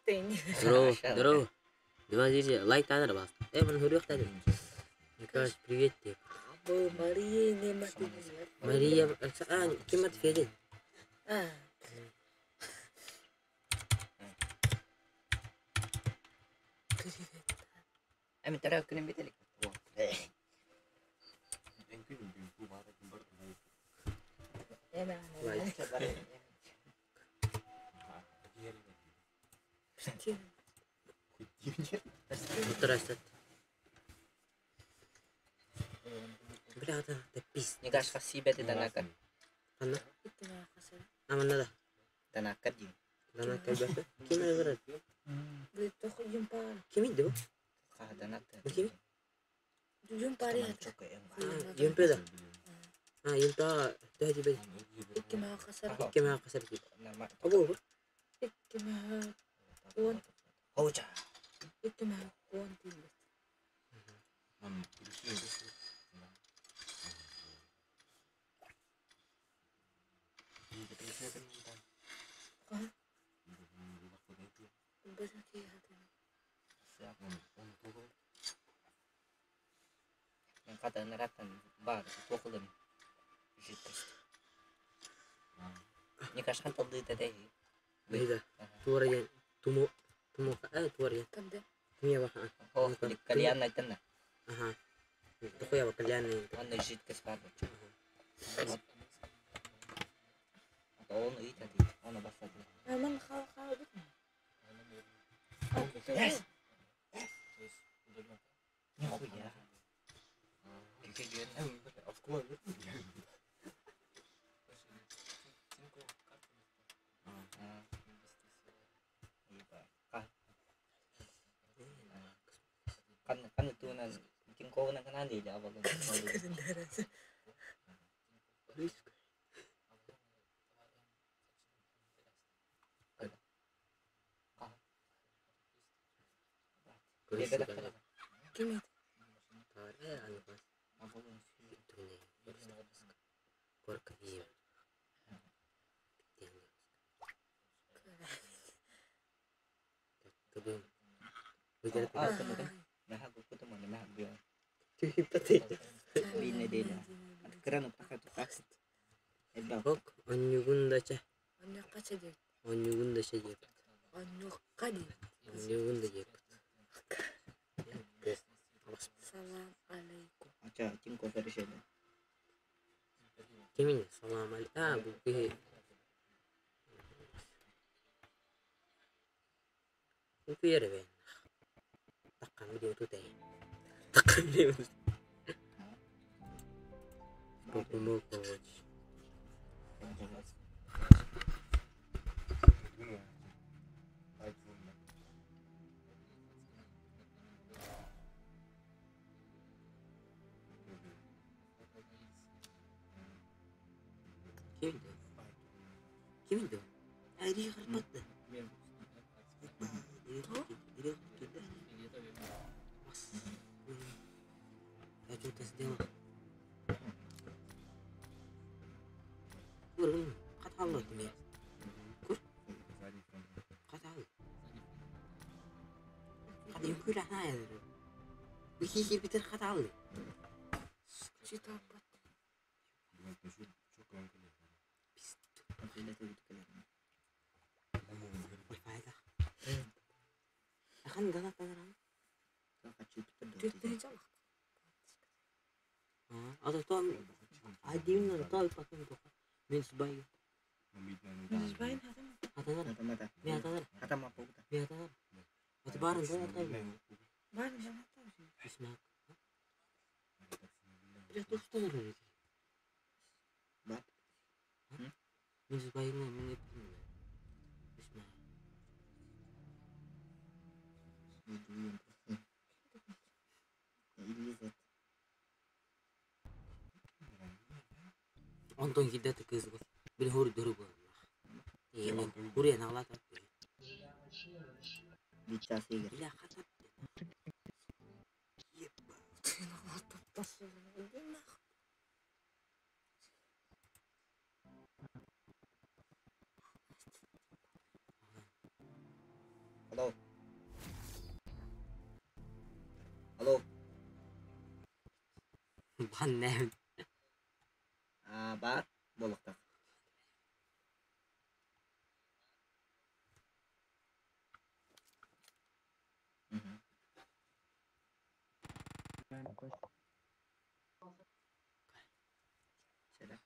Здорово, здорово. Давай здесь лайк надо, пожалуйста. Ман хөрүөхтәдим. Николай, привет тебе. Мария, а, ким ат Федин? Лайк. Утырасат. Бля, да, да пиздец. Анна? А, манна да. Данакка бәхе. Ким ырыр? Ким иди бу? Бу ким? А, Юмпе да. А, Юмпе төһө дибе. Икки маа касар ди. Обу бу. Бейда. Туара я тумо тумо туара я. Тумия баха. Аха. Тохуя ба кальян. Онтон киддете кыз бу. Бил хур дуру бу. Хур я наглата. Бля хата. Баннем. Бар буолуохтаах. Мгм. Сэрэ.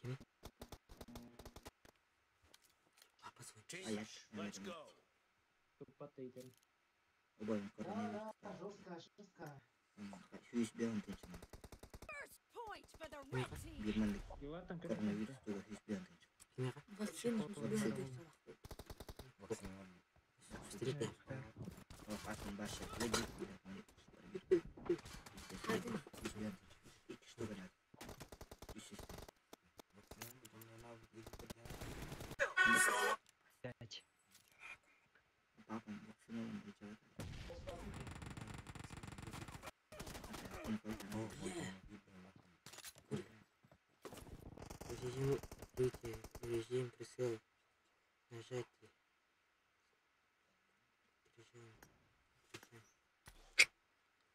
Kimi? Папа звонит. Team, Айар. let's go. Обоим коронавирус. 101 тысяча. First point for the red team. Биир маннык коронавирус туга 101 тысяча. Кимиэхэ? Вакцина Встречай. Атын баша. Икки штука надо. Үс Папам вакцинирован для чего? Режим выйти, режим прицела. Нажатие. Режим. Режим.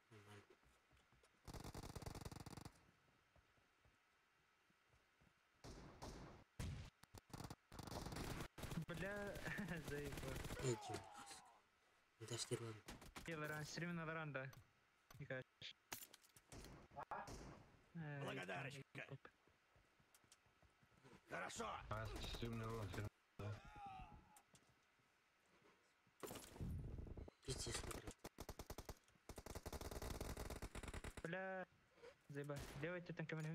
Нормально. Бля, заебал. Эй, Джим. Да что ладно. Стрим на веранда. Не кажешь. Благодарочка. Хорошо. Пиздец, смотри. Бля, заеба. Делайте там камеры.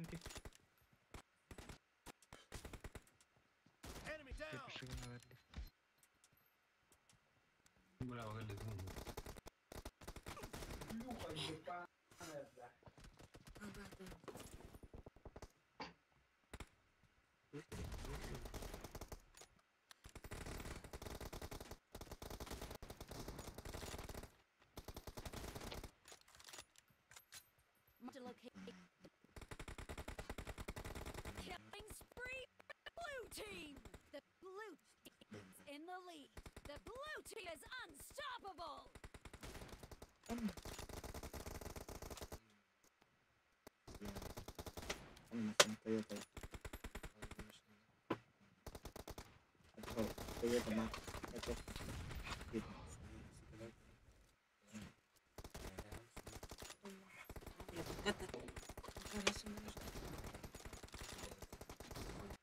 Enemy Я down. пишу на веранде. Marked a location. Killing spree. Blue team. The blue team is in the lead. The blue team is unstoppable. Toyota. Toyota Mark. Это.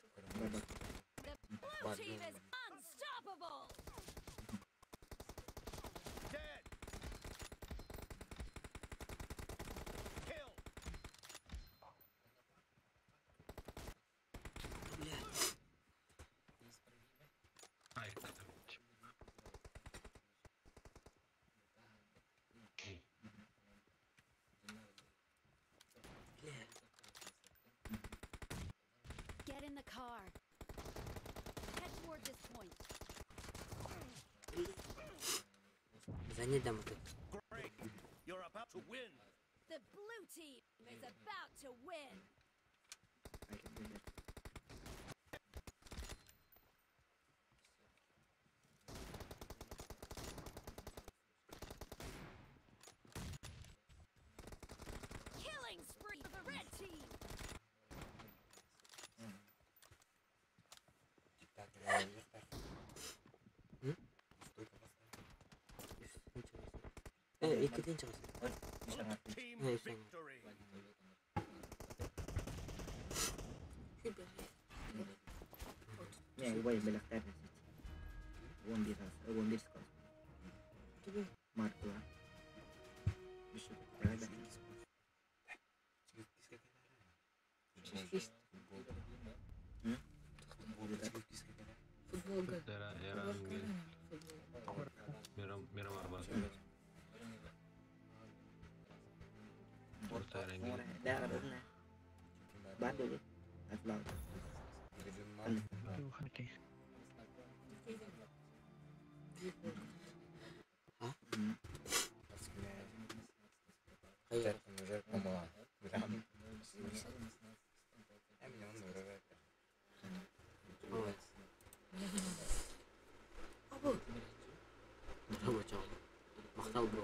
The blue team is unstoppable. Dead. Kill. Бля. Бля. Get in the car. Head toward this point. Занять дам это. Great. You're about to win. The blue team is about to win. Killing spree for the red team. Иккитин чаҕыс. Team Hey, Sam. victory. Не, убай белэхтэр. 11 ас, 11 сказ. Маркла. Еще. Футболга. Бар dulu. Atlau. Бочоҕо. Махтал бро.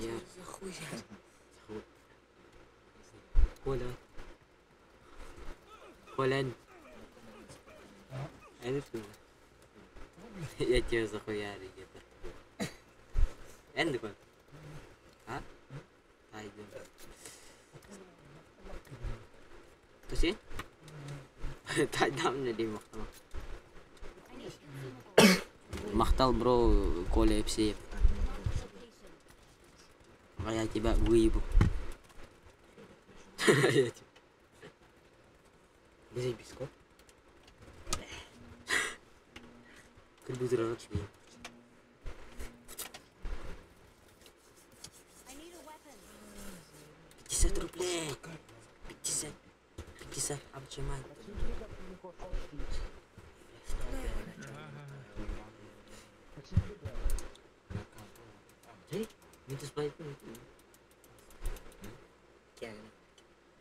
Я захуя. Коля. Колян. Я тебя захуярю, ебать. Энди кой. А? Айдем. Туси? Тайдам не дим махтал. Махтал бро, Коля Епсеев. А я тебя выебу. Я тебя. Заебись, Как будет рад, 50 рублей! 50! 50, обжимай.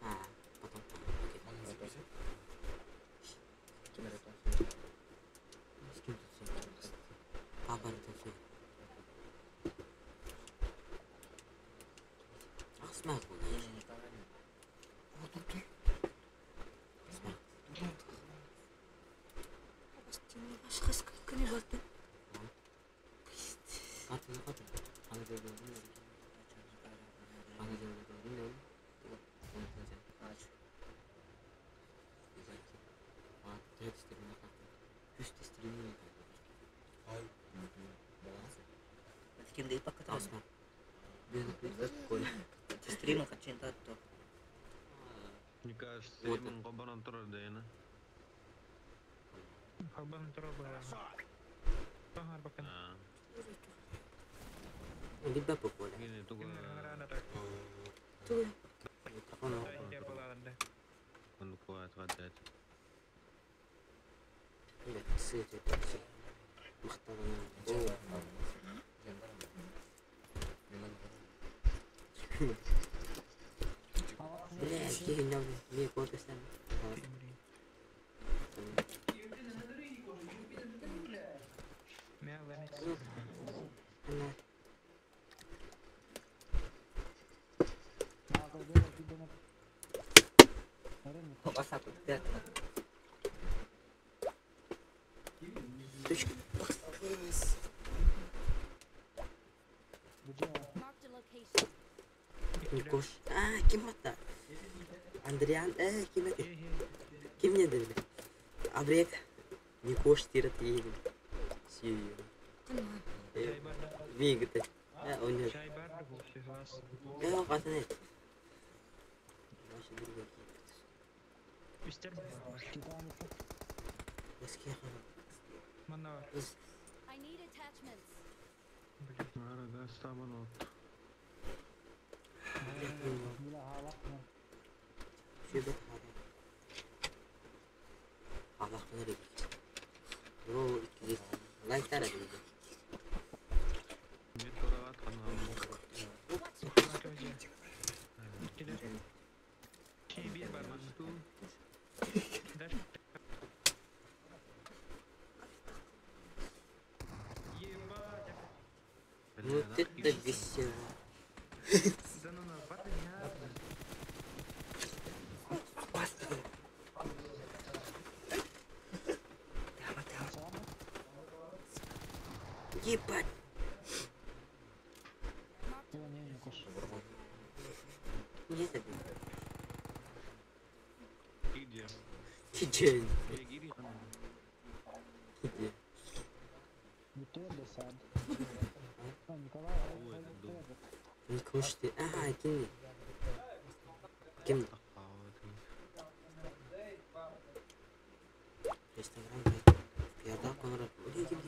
А, потом. С кем тут? Папа, это все. Асмак, Мне кажется, вот Хабаран Тродена. Хабаран Тродена. Никош. А, ким это? Андриан, ким это? Ким не дали? Абрек. Никош тират едем. Сию. Миг это. А, он не. Э, Ваши другие. I need attachments. Вот это весело. Ебать. Нет, Где? Где? Где? Никош ты. А, ким? Ким? Инстаграм. Пиада конра. Ким ким?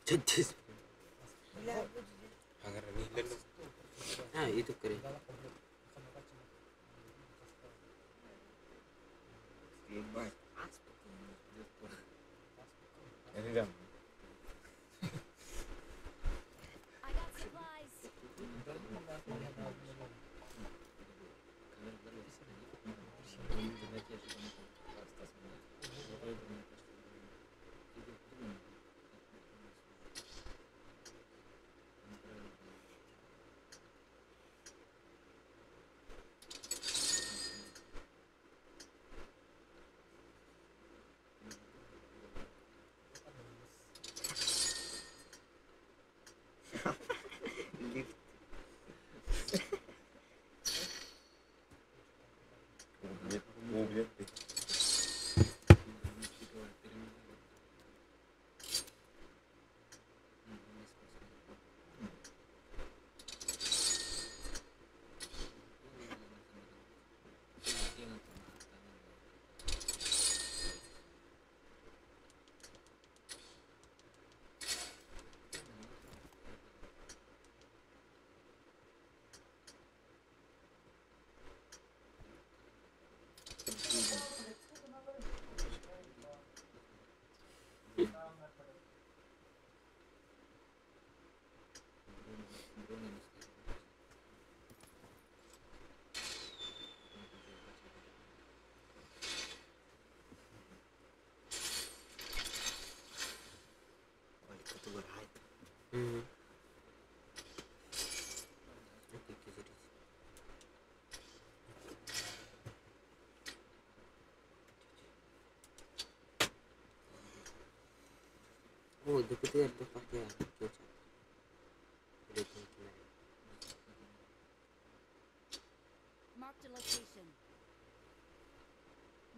5 10. А, YouTube kare. I got supplies. Угу. Опять зритель. О, ДПТР ДПТР. Marked a location.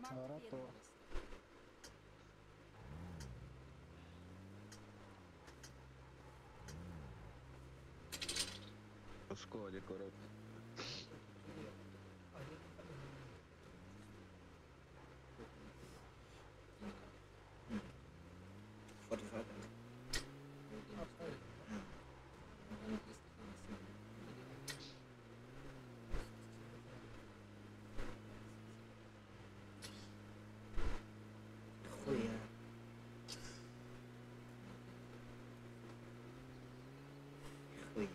Marked a vehicle. Школе, короче. Хуя. Хуя.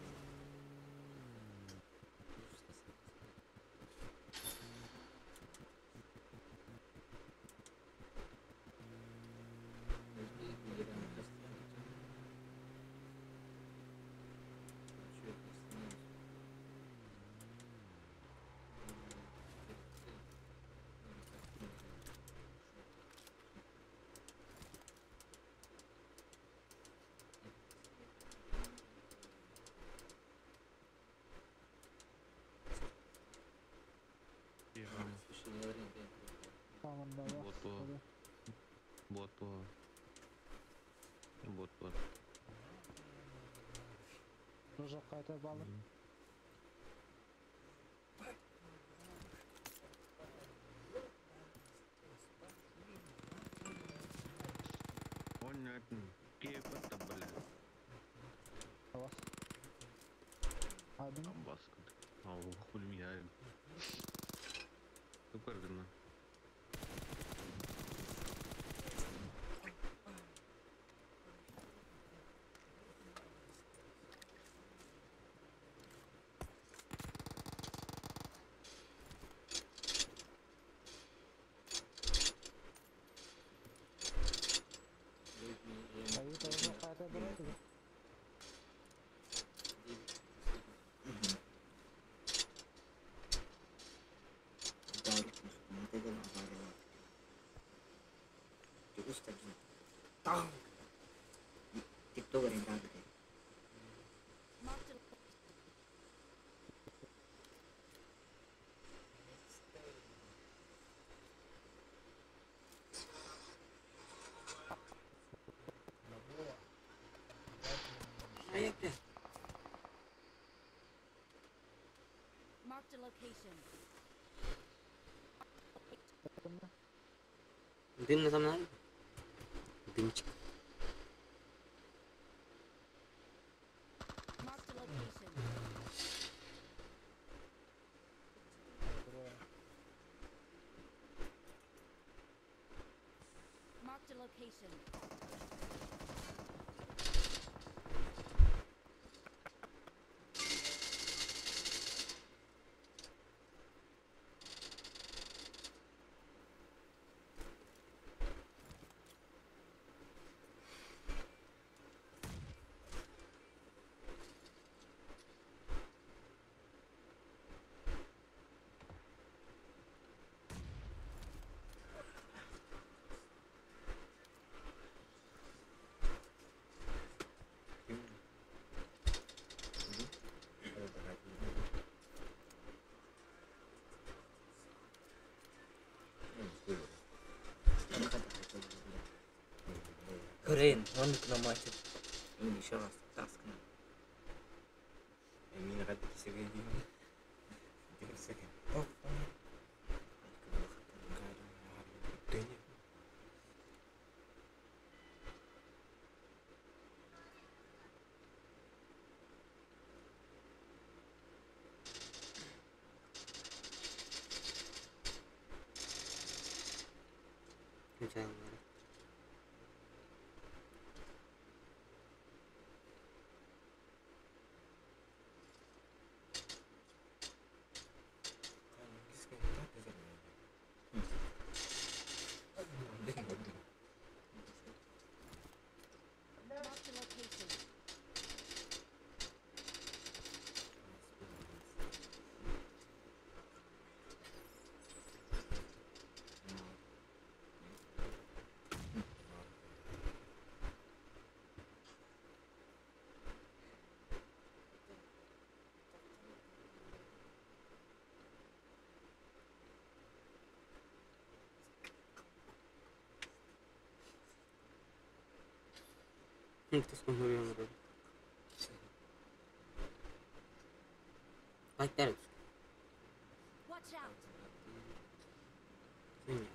Бот бот бот бот. Понятно. Кепа-то, бля. Абаска. А, хули меня. Супер, Marked a А я, бля. Marked a location. Дым на там надо? Дымчик. Marked a location. Marked a location. Хрен, он к нам мать. Включаем. Marked a location. Лайктар. Watch out! Хуйня.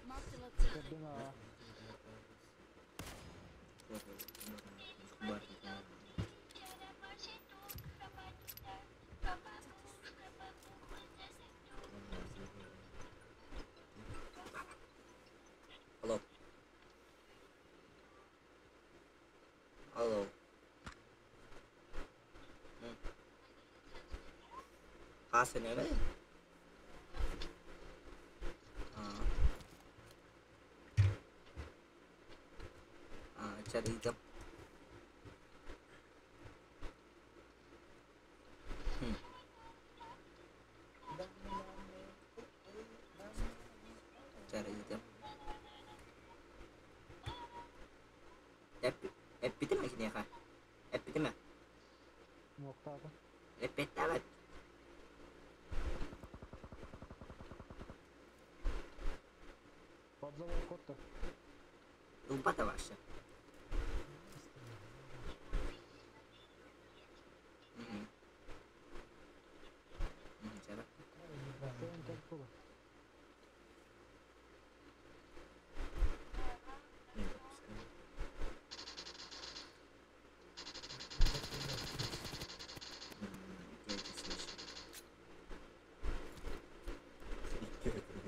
Marked a location. Алло. Алло. Хас нөмө? Чарыйдым. Чарыйдым. Эппитим киниэхэ? Эппитим ээ? Муохтаата. Эппиэттээбэт. Подзовал кот-то. Ылбата вообще. Сен как было?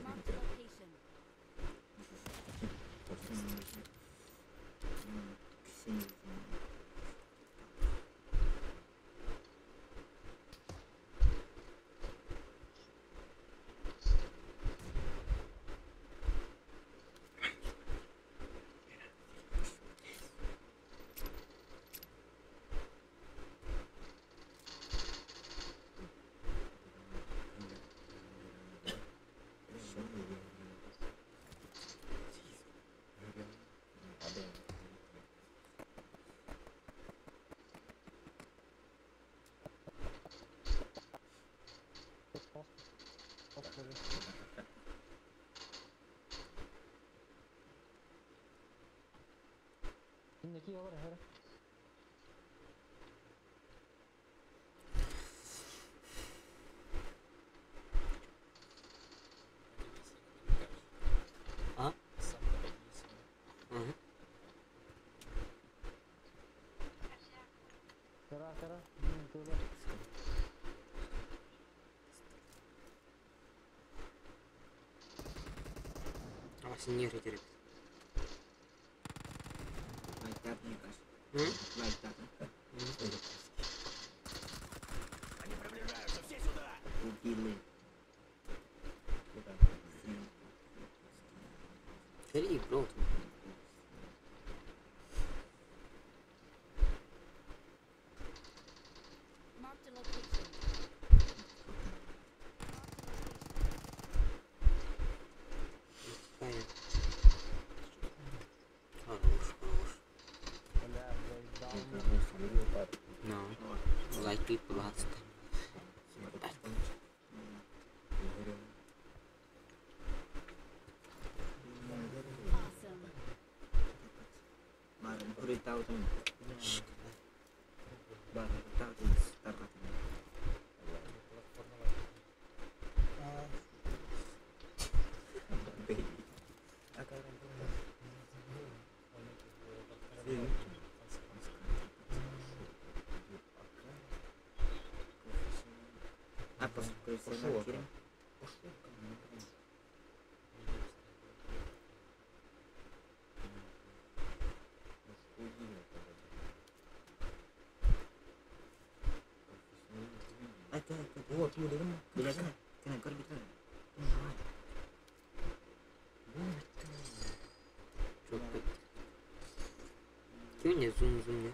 Marked a location. Инники олар хара. А? Угу. Кара кара. Мин тула. А нервы керек. М? Они приближаются, все сюда! Убили. Три, бро. Marked a location. Какая? Хорош, хорош. Бля, блядь, даун. Ну, лайки, пожалуйста. Awesome. Кимин зум зум не?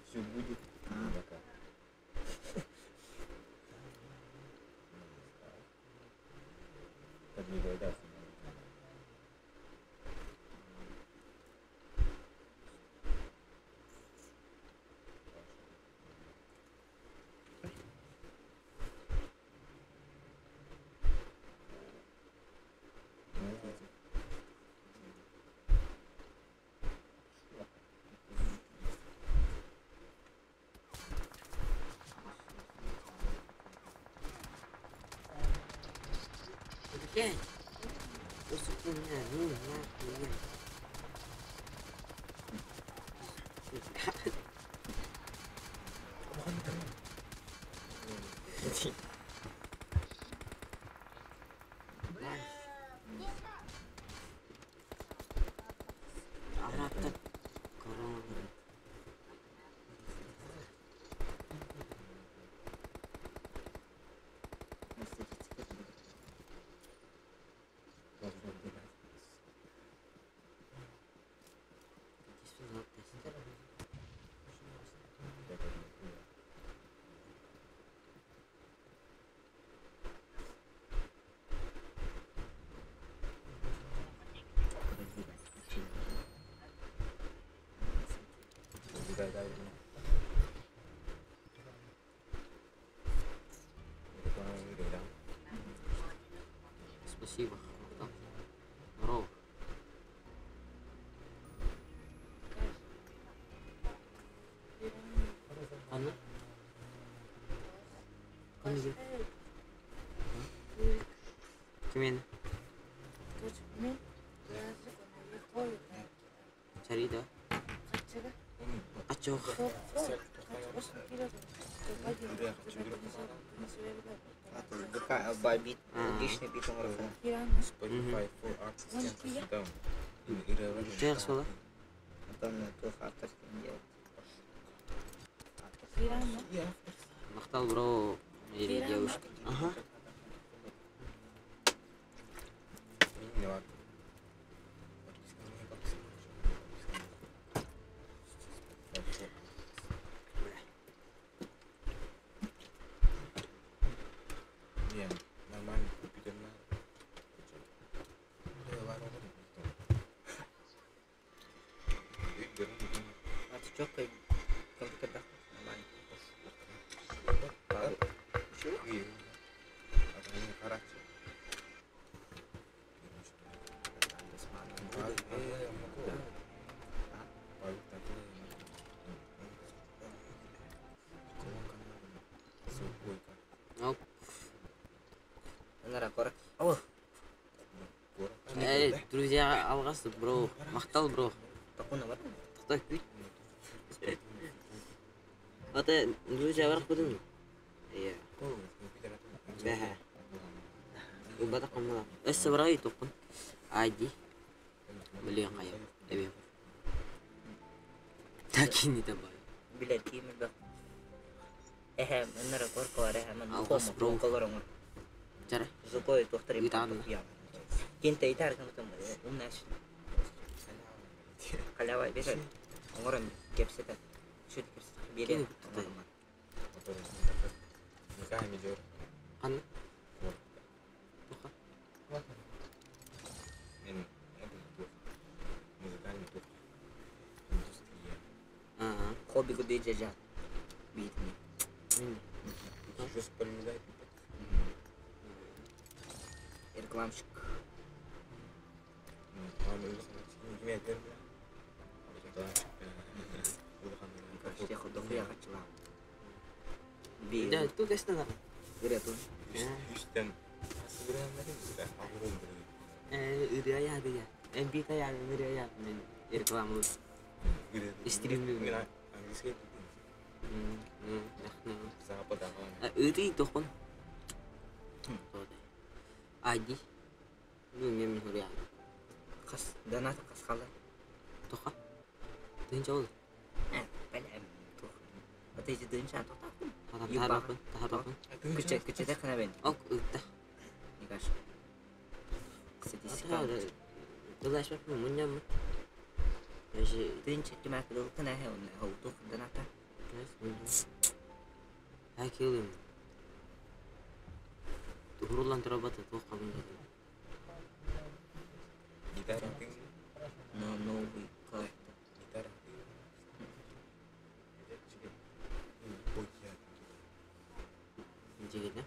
Все будет. Пока. Блядь! Просто хуйня, ну нахуй я. Араттар корона. Спасибо. Здорово. Анна? Анна? Кимин? Сарида. Ачох. Spotify for artists down. Тех сула. Махтал бро или девушка. Ага. Нормально, компьютер надо. Эй, друзья, алгас бро. Махтал бро. Тохтой күйт. Ата, друзья, барак будем. Iya. Бэһэ. Убата коммуна. Өссө барай туппун. Айди. Блин, хайа. Эбим. Так и не добавил. Алгас бро. Чара. Итан. Оҥорон кэпсэтэ. Чуть кэпсэтэ биэриэ. Кини куттатай. Ханна? Туха? Аа. Хобби куды дьэжа. Биитини. Мин. Рекламщик. Короче, дохуя хачыла. Да, Би. ту кэстэн Ырыатын. Ырыа яадыга. Эмбита яадын ырыа яадын реклама. Стримлю. Ырый тохпон. Ади. Ну мен хуря. Хас донат хас хала. Тоха. Тын жол. Бэлэм тух. Ата ити дын шан тохтаахпын. Тарапын, тарапын. Күчэ күчэтэ хана бен. Ок ытта. Никаш. Статистика. Тылашпаппын мунньаммыт. Даже Дын чэттимээк дыл кына хэ онна хау тух доната. Хакилым. Тухруллан турабата туох кабын. На новый карта. Дигене.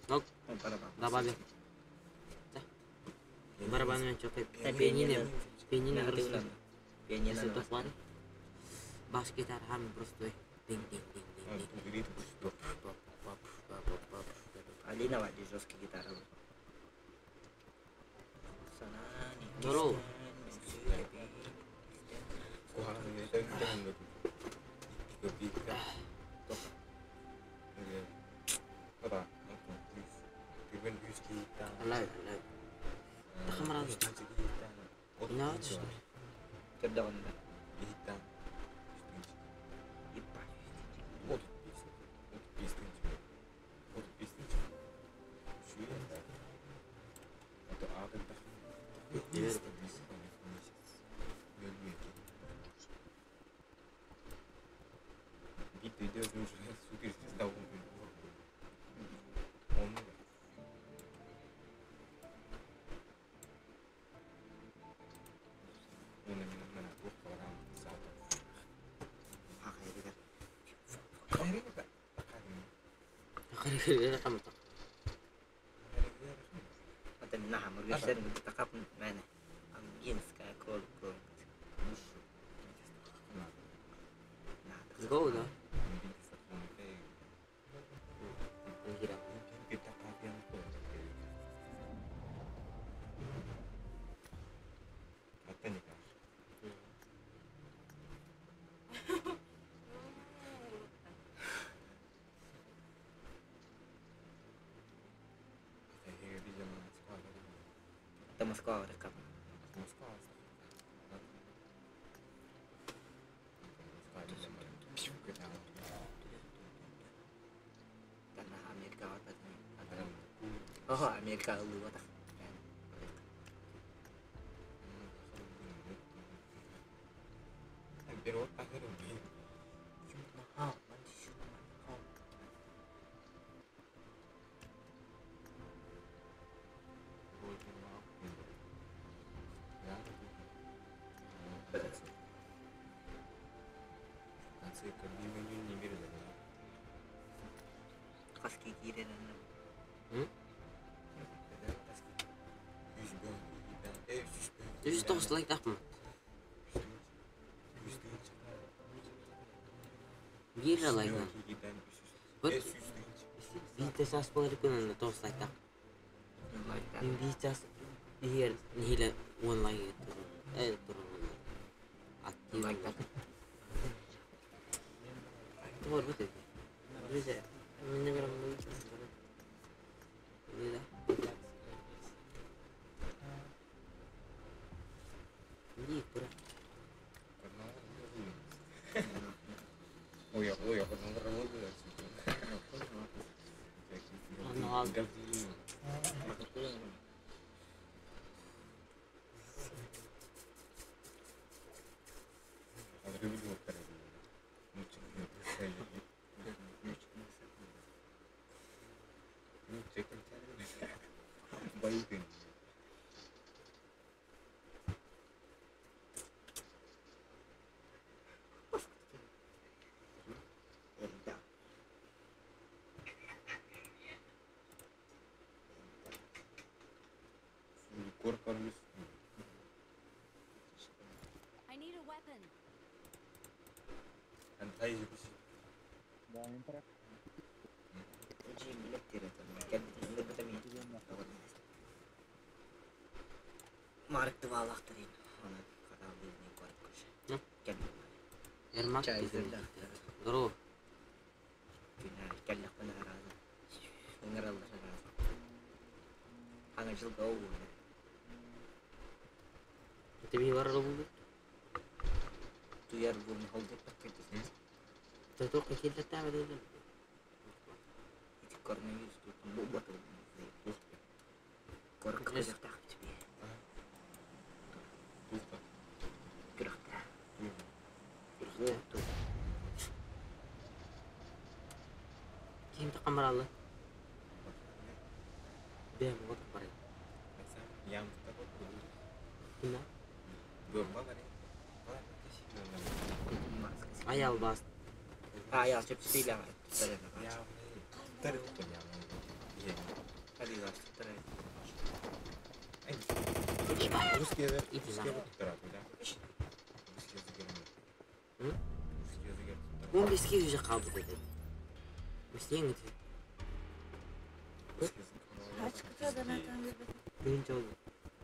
Ок, добавим. Барабан мен чокой. Пианино. Пианино просто. Пианино. Если тохван. Бас гитара хам просто. Динг динг динг динг динг. Пап, пап, пап, пап, пап. Алина вади жесткий гитара. Здорово. Алай, алай. Нач. Көрдөҕүнэ. Иппа. Хахайдыгар. Хамта. Ата наха мургаштерин тақап мәне. Ангинская кол кол. Go да. Ангира. Ата Москва рекап. Та Америка барбат. Ого, Америка ыллыбатах. Наха, Хаски киирен. Үс тоғыз лайк тақпын. Биир лайк. Бір биир саас болар күн тоғыз лайк тақ. Мен биир саас егер нехиле он лайк туру. Э туру. Актив. Лайк тақ. Тугор бут. Бизе. Мен не барам. Бизе. Биир тура. Байытын. Элбэх. Корпорус. I need a weapon. Антай жибис. Марк двалахтарин. Онон хатаал билинин корот көрсө. Кэллим. Ермак Чай дизин. зырда. Здорово. Күнээр кэллэхпинэ арааза. Ыҥыраллар арааза. Хаҥа жылга оууна. Тебе бар oldu. Туяр буолун холдуппат кэлбит. Тоток килде тәмәле. Ити коронавирус туутун бу батыл. Корок Yes. көрөхтөх бит. Туфта. Көрөхтөх. Күрәхтә. Ту. Ким тақамаралы? Бәм вот барай. Ям такой. Кимә? Бомба барай. Аял бас. А, я сөп стиля. Я. Тар. Я. Русский язык. Иди Русский нахуй. язык туттарат, да? Русский язык. М? Русский язык. 15 уже калды dedi. Мистең ити. Русский язык. Ачкыта да натан бербет. Биринчи oldu.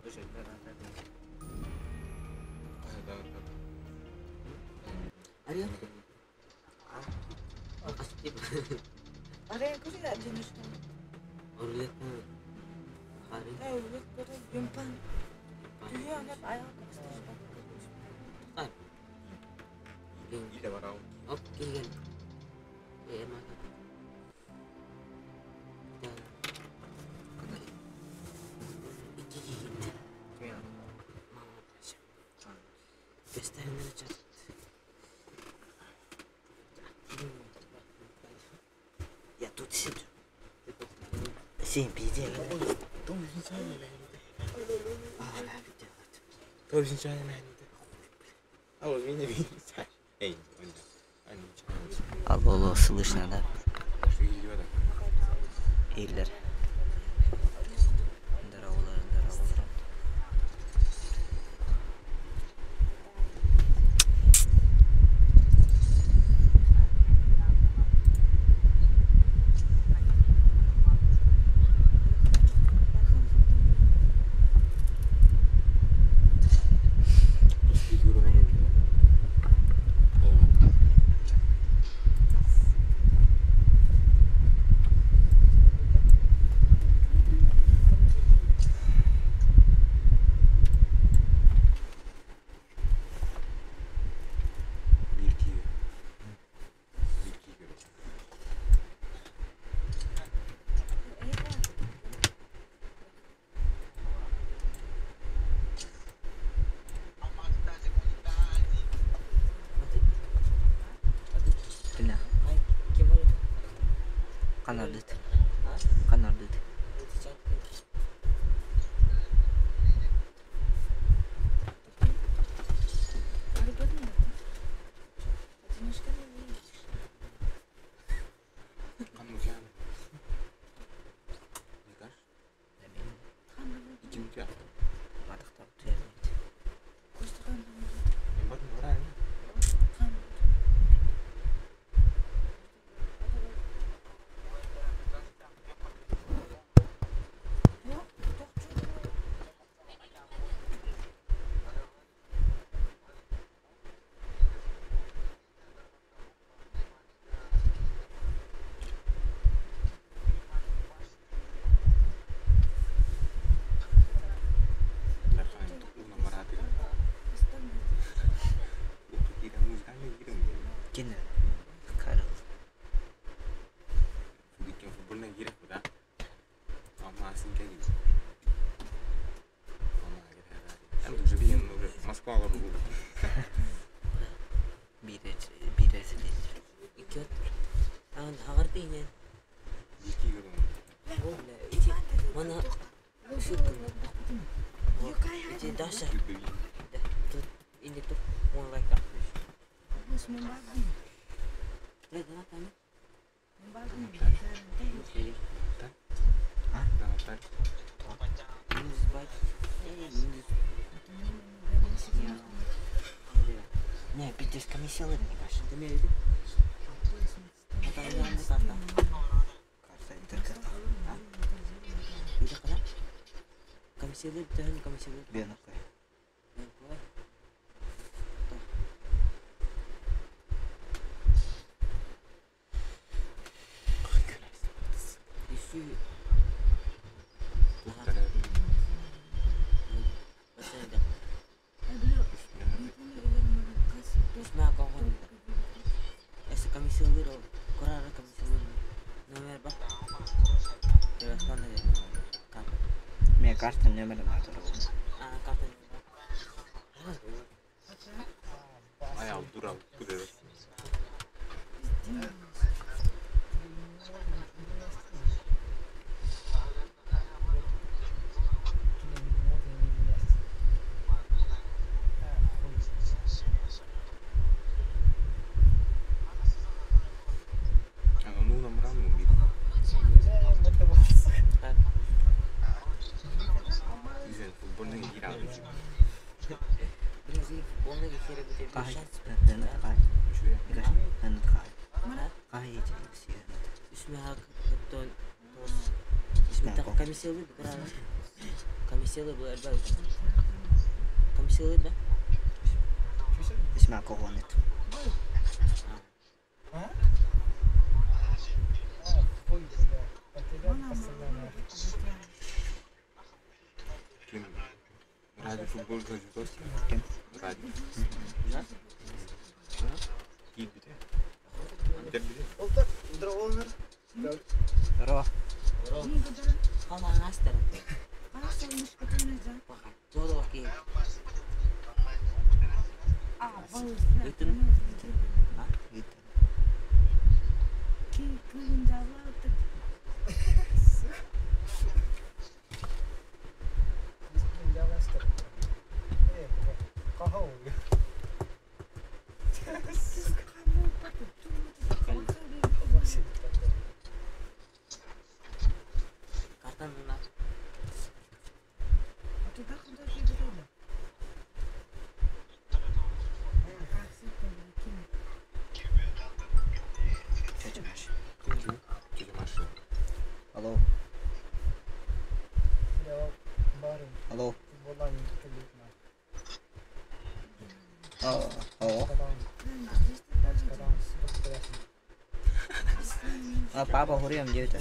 Да, да. Ария. Асып деп. Арая көрі одиночка. Рулетка. Хари. Да, өлет көрі юмпан. Түйе анап аяқ қыстыр. Тоқтай. Блин. Или барау. Оп, келген. Ермак. Да. İki gitti. Мама прощай. Gösterenlere çattı. Я тут сижу. Сен пиздец. Эй, Алло, алло, слышно, да? Эйлер. Здорово, здорово. Түнә. Kim var? Канардыт. Канардыт. Одиночка не видишь. Матыктап туярбайт. Көстіған Кине. Карл. Москваға бүгін. Бирер бирер. İki at. Ан ağır değil Екі көрім. Mana Ити Даша. Ini tuh mau like up. Не, пиздец, комиссия не каш. Ты мне иди. Комиссия Бенокой. Карта номер اسمع كوغونت. Ради футбол Ким? Ради. Здорово. Тетя Маша. Тетя Маша. Алло. Алло. Алло. А папа говорил, где это?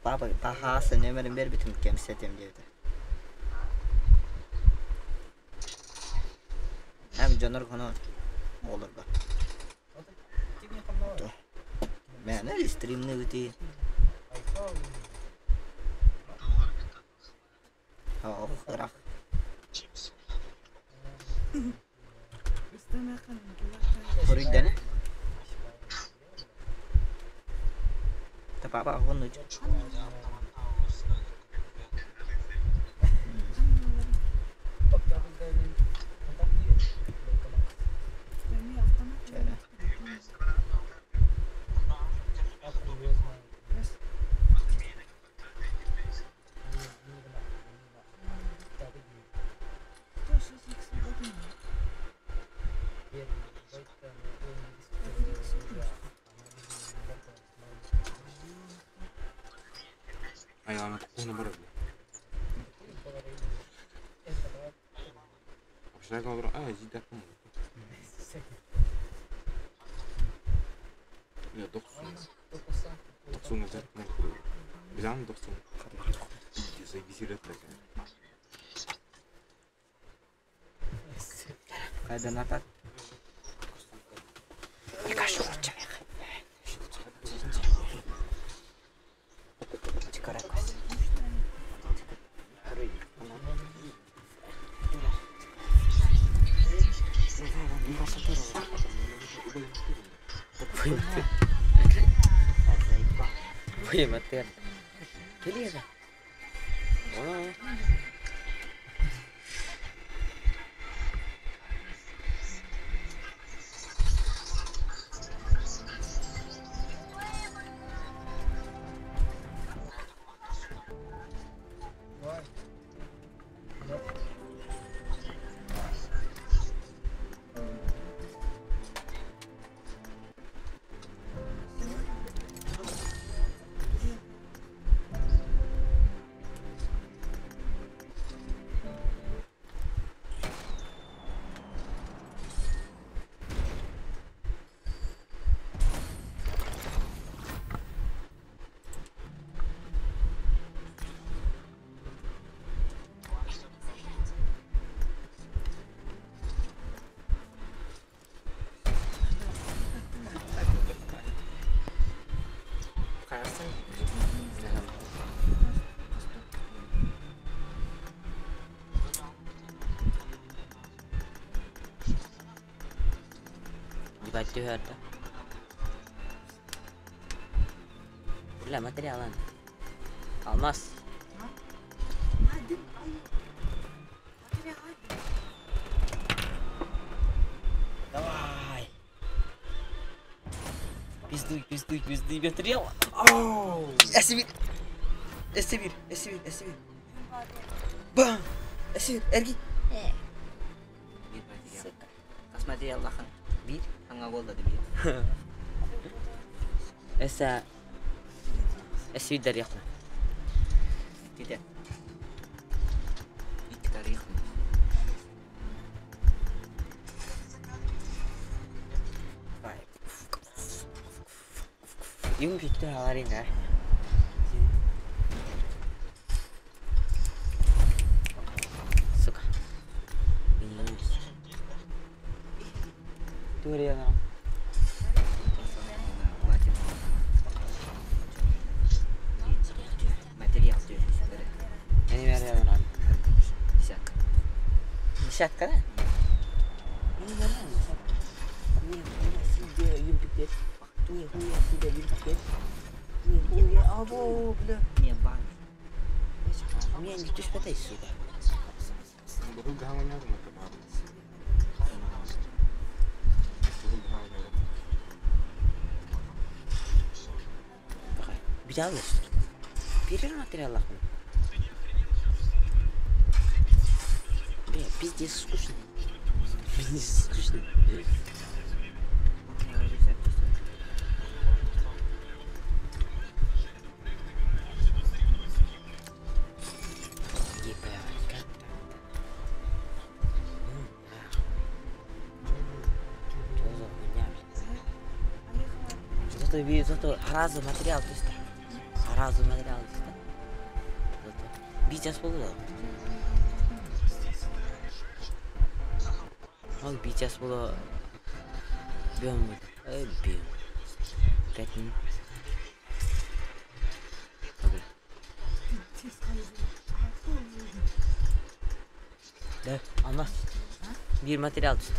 Папа, пахаса, номер бербитим кем сетем где-то. Hem canır konu olur bak. Ben ne streamni öte. Ha, rak. Хоруйданы? Та папа хонуч. Кайдан атат? Пойматыр. Кэлиэҕэ. Хайарсан. Ебать түһэрдэ. Бля, материалан. Алмаз. Давай. Пиздуй, пиздуй, пиздуй, материал. Эсибир. Эсибир, эсибир, эсибир. Бам! Эсибир, эрги. Биир материал. Сука. Хас материаллаахын? Биир. Хаҥа буолла да биир. Эсэ эсибир дарьяхна. Иккитэ. Икки тарих. Юм битүү хааларын аа. Сука. Туриана. Материал түһэр. Эни материал. Десятка. Десятка, да? Не, нихуя себе, юмпикет. Нихуя себе, юмпикет. Нихуя, або, бля. Не бан. Меня не түспэтэй, сука. Бу гаҥа ньуурма Бүтэ алыс. Биир материаллаахпын. Бля, пиздец скучно. Пиздец скучно. Ебать, как так-то? Ну, нахуй. Что за хуйня, блядь? Зато, зато аразы материал түстэ. Аразы материал түстэ. Зато биир буолла. Ол биир буолла. Бүм. Эй, бүм. 5 минут. Бля. Да, алмаз. Биир материал түстэ.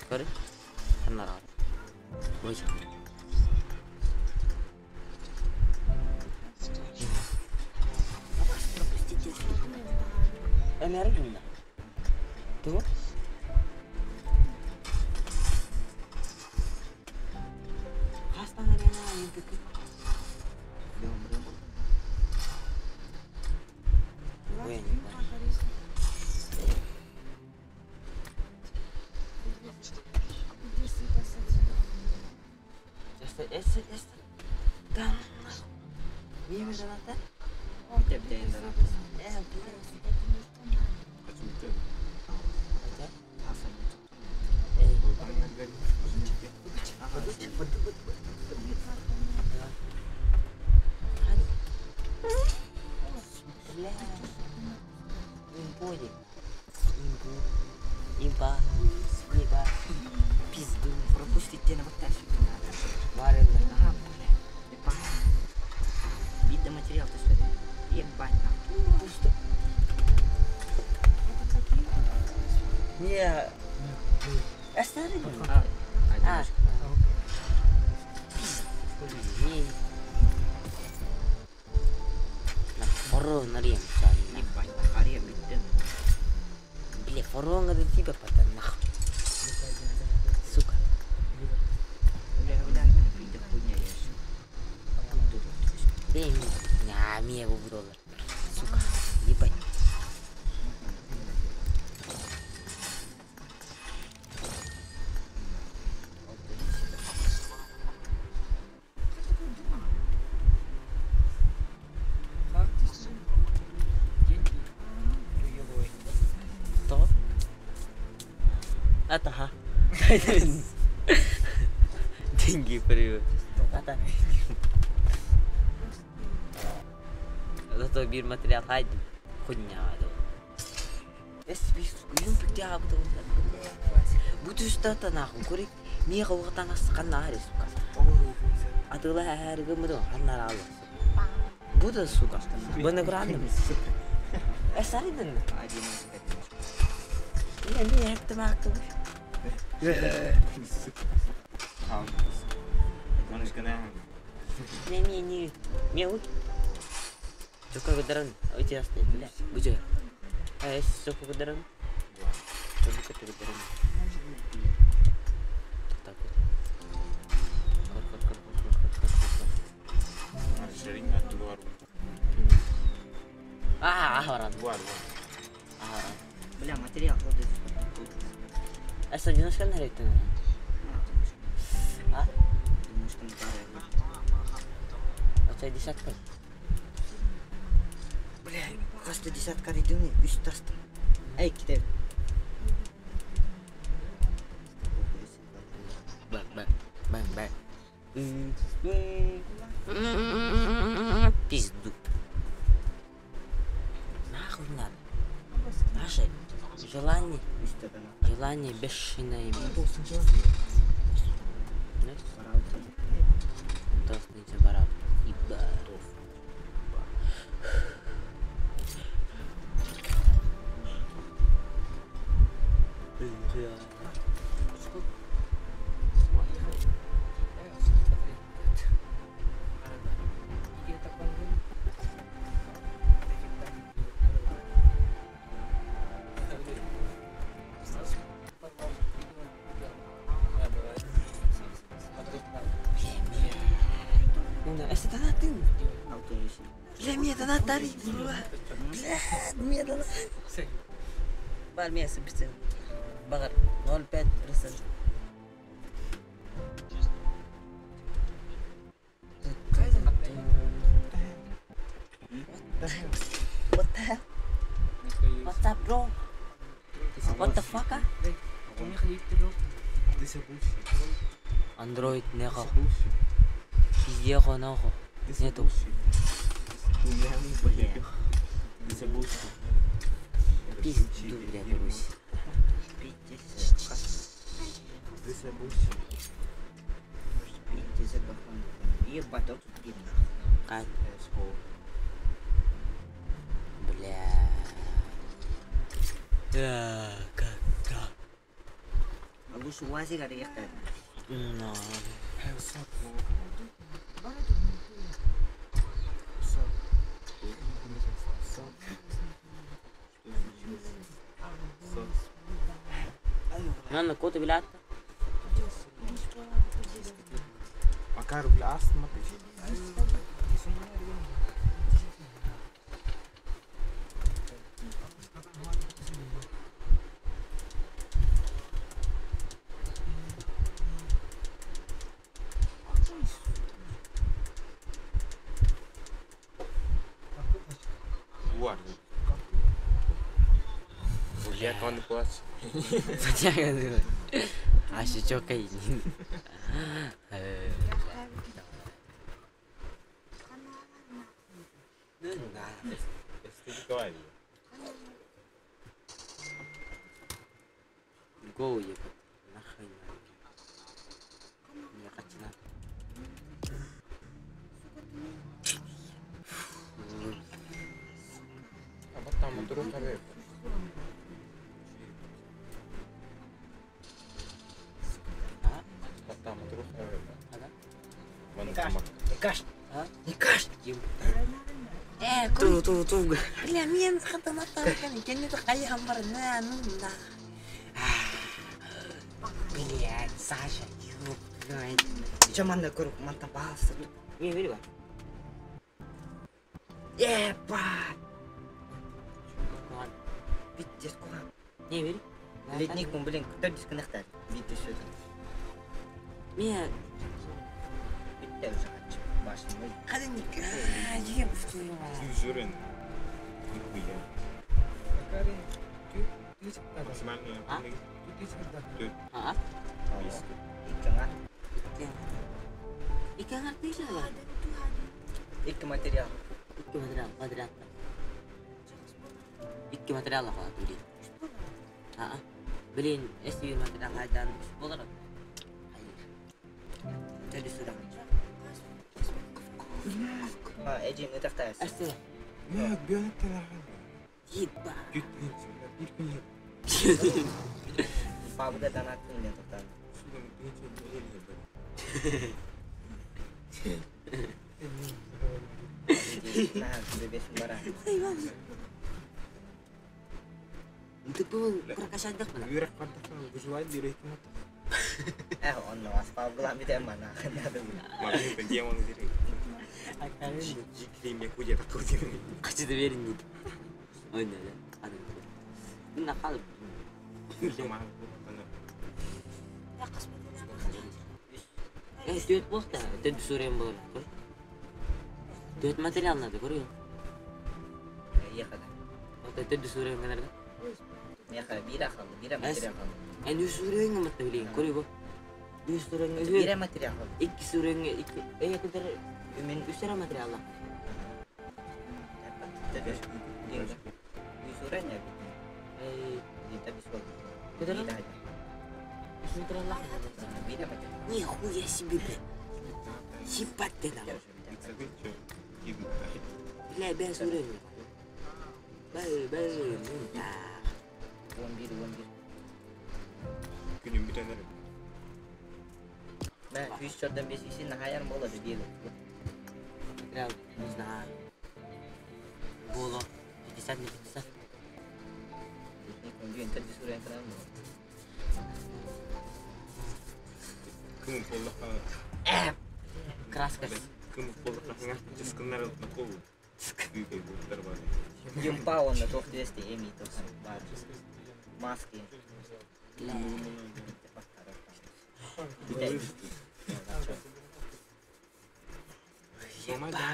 Көрү. Ханнар Ой. Пропустите. Энергия. Тугу? Хастан арена юмпик. Ой, не понял. Эссе, эссе, эссе. Да, нахуй. Миэмэ донатта? Тэбдэйн донат. Э, блядь. Хотя? Эй. Бля. Имподи. Импу. Импа. Еба. Пизду. Пропустить диэн баттар сүтүн. Варенда. Аха, бля. Ебать. Биир материал түспэтэ. Ебать нахуй. Пусто. Не. Останови. А, А. Форон арыйан. Ебать, хария бүттүм. Бля, форон это типа потом нахуй. Сука. Бля, бля, пиздец, хуйня, я всё. Дай мне. На, мне его доллар. Сука. Ебать. То? Это ха. Деньги привет. Это. Зато бир материал хайдым. Хуйня это. Бу түстата нахуй курик миэхэ уҕатаҥас ханна аһары сука. Атыла аһары гыммытым ханна аалла. Бу да сука. Бу гранным. Эсаридын. Не не хектемакты. Не не не. Мне вот. Чока гыдаран. Ойти асты. Бля. Бужа. Ай, чока гыдаран. Чока гыдаран. Так вот. Кор кор кор кор кор кор кор. Аа, ахаран. Ахаран. Бля, материал вот Эса динашкан харектен. А? Ачай десятка. Бля, хаста десятка дедим, үс тастым. Эй, китеп. Бang бang бang бang. Пизду. Нахуй надо. Наше желание, желание бешеное. Ебать. Бля, мне донат дари. Бля, мне донат. Бар мне сыбыстын. Багар 0,5%. What the hell? What's up, bro? What the fuck? ah? Android нехо. Пиздехо нахуй. Нету. Пизду, бля, Русь. Как? Бля. Да, как так? Но. Манна кото билата. Макар бля астма Бля, он плачет. А щечок и Го ебать. Нахрен. Не хочу на. А потом друг аве. А? Потом друг аве. Ага. Вон там. Никаш! А? Никаш! Ем. Ту ту ту. Бля, мен хатанаттан кеннети хайыһан бар на ну на. Блядь, Саша, ёб твою. Чё манна көр манта баалсы. Не верю. Ебать! Биттес кухан. Не верю. Ледник, он, блин, кто дисконнектар? Битте сөт. Мен Битте уже хочу. Башын ой. Хадынник. Еб твою мать. Жирен. Нихуя. Максимально. А? А? Иккаңа. Икки аңартыйша бар. Икки материал. Икки материал, квадрат. Икки материал қалады, блин. А, блин, если материал хайдан болар. Төді сұрақ. А, эжи мытактайсың. Әсті. Yok, bir tane. Еба. Bir gün Пабыга данаттын мен токтан. На, бебесин бара. Тупо прокачать мына. Yürek kartı выживать берейтин ата. Э, онно ас пабыга бите мана. Маған демон керек. Жикреме кудя такой. Қачыды берін дейді. Ойна да. Адам. Мына қалып. Э, төт болса, төт сүрен болар. Төт материал надо, көрү. Ехада. Төт сүрен генерде. Меха бира қалды, бира материал қалды. Э, үш сүрен гыматты билейин, көрү бу. Үш сүрен Бира материал қалды. Икки сүрен икки. Э, кедер мен үш сүрен материал. Юсурanya. Э, Dita бисол. Кедер Бира. үш материал. Бира материал. Нихуя себе, бля. Ебать ты нахуй. Бля, бә сүрен. Бә, бә, 11, 11. Күнүм битенер. Мә, 100 чордан 5 исин хаярым болады бир. Материал, не знаю. Было 50 на 50. Күн тәді сүрен кырам. Кым боллаха. Краска. Кым боллаха жыскыннар кол. Күйкөй буттар бар. Юмпа онда тоқ десте эми тоқ бар. Маски. Зома да.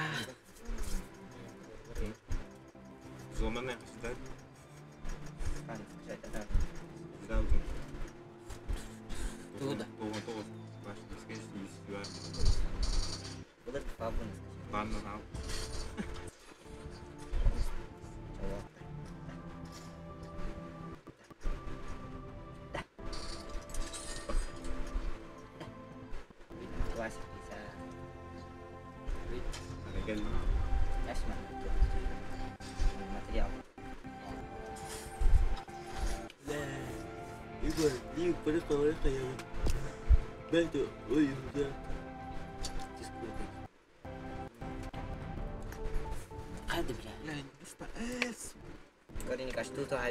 Зома не хастар. Залдым. Туда. Тоға тоға. Баш дискес var. Булыр пабын. Баннан ал. Классик bisa. Ана гел. Esma. Материал. Егор, не просто я. Бәді, ой, да. Қайды, бля. Кореника, что то